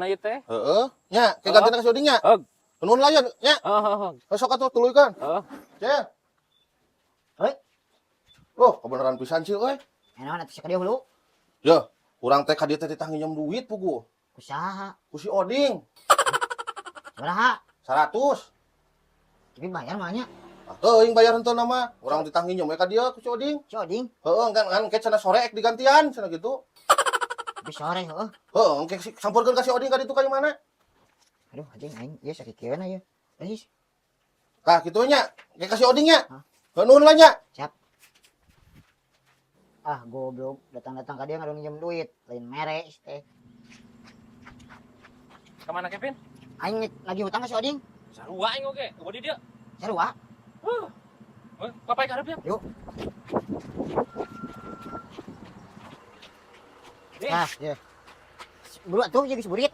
Ieu teh. Heeh, nya, ke gantina ka si Oding nya. Heug. Nuhun lah ya, nya. Heeh, heeh. Sok atuh tuluykeun. Heeh. Cil. Heuy. Loh, kebenaran pisan Cil euy. Naon atuh ka dieu hulu? Ya, urang teh ka dieu teh titah nginjem duit pugu. Ku saha? Ku si Oding. Sabaraha? 100. Tapi bayar mah nya. Ah, teuing bayar henteu nama. Urang titah nginjem we ka dieu ku si Oding. Si Oding. Heeh, kan kan ke cenah sore ek digantian cenah gitu. Tapi sore heuh. Heeh, engke sampeurkeun ka si Oding ka ditu ka mana? Aduh, anjing aing ieu sakit kieu na ieu. Euy, Tah kitu nya, ke ka si Oding nya. Hah? Heuh, nuhun lah nya. Siap. Ah, goblok, datang-datang ka dieu ngadon nginjem duit, lain mere teh. Kemana Kevin? Aing lagi hutang ka si Oding. Sarua aing oge. Eueuh di dieu. Sarua. Heuh. Heuh, papai ka hareup ya. Yuk. Ding. Nah, ieu. Buru atuh jeung geus buru.